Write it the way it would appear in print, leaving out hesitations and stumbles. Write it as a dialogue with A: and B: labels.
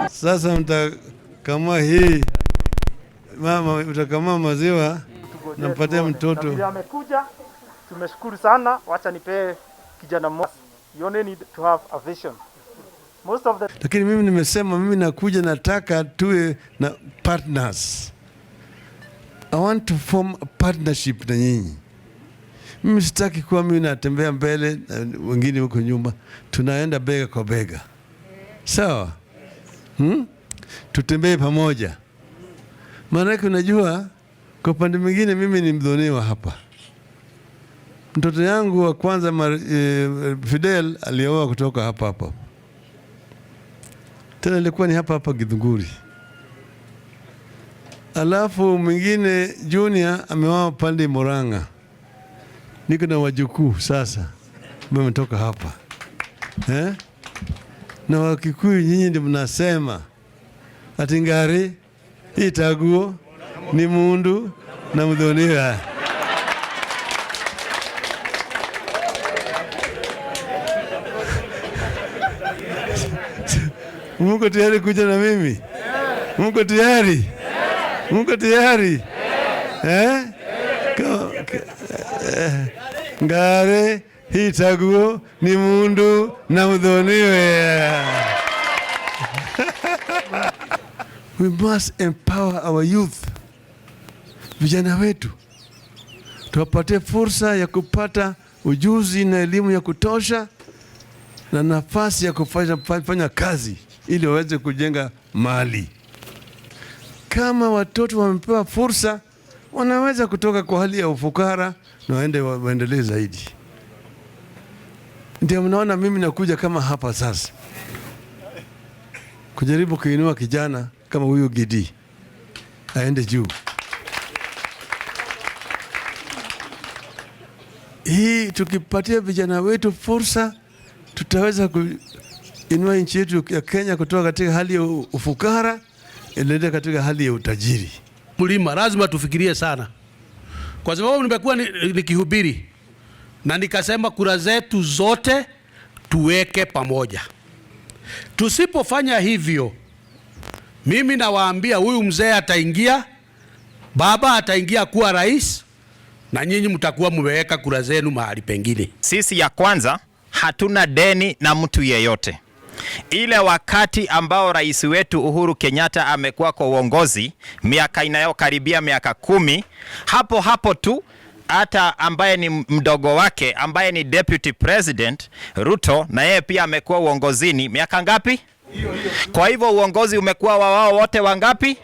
A: Sasa mtakamua hii mama, utakamua maziwa nampatia mtoto.
B: Vile amekuja, tumeshukuru sana. Wacha nipee kijana mmoja. You only need to have a vision. Most of the
A: Lakini mimi nimesema mimi nakuja, nataka tuwe na partners. I want to form a partnership na nyinyi. Mimi sitaki kuwa mimi natembea mbele na wengine huko nyuma, tunaenda bega kwa bega, sawa? Hmm? Tutembee pamoja, maanake unajua, kwa upande mwingine mimi ni mdhoniwa hapa. Mtoto yangu wa kwanza Fidel alioa kutoka hapa hapa, tena ilikuwa ni hapa hapa Githunguri. Alafu mwingine Junior ameoa pande Murang'a. Niko na wajukuu sasa wametoka hapa eh? Na Wakikuyu nyinyi ndio mnasema ati ngari itaguo ni mundu na mudhoniwa. Muko tayari kuja na mimi? Muko tayari? Muko tayari? Eh? Ngare hitaguo ni mundu na mudhoniwe. We must empower our youth, vijana wetu, tuwapatie fursa ya kupata ujuzi na elimu ya kutosha na nafasi ya kufanya kazi ili waweze kujenga mali. Kama watoto wamepewa fursa, wanaweza kutoka kwa hali ya ufukara na waende waendelee zaidi. Ndio mnaona mimi nakuja kama hapa sasa kujaribu kuinua kijana kama huyu Gidi aende juu. Hii tukipatia vijana wetu fursa, tutaweza kuinua nchi yetu ya Kenya kutoka katika hali ya ufukara ilete katika hali ya utajiri.
C: Mlima lazima tufikirie sana, kwa sababu nimekuwa nikihubiri na nikasema kura zetu zote tuweke pamoja. Tusipofanya hivyo, mimi nawaambia huyu mzee ataingia, baba ataingia kuwa rais, na nyinyi mtakuwa mmeweka kura zenu mahali pengine.
D: Sisi ya kwanza hatuna deni na mtu yeyote. Ile wakati ambao rais wetu Uhuru Kenyatta amekuwa kwa uongozi miaka inayokaribia miaka 10, hapo hapo tu hata ambaye ni mdogo wake ambaye ni deputy president Ruto, na yeye pia amekuwa uongozini miaka ngapi? Kwa hivyo uongozi umekuwa wa wao wote wangapi?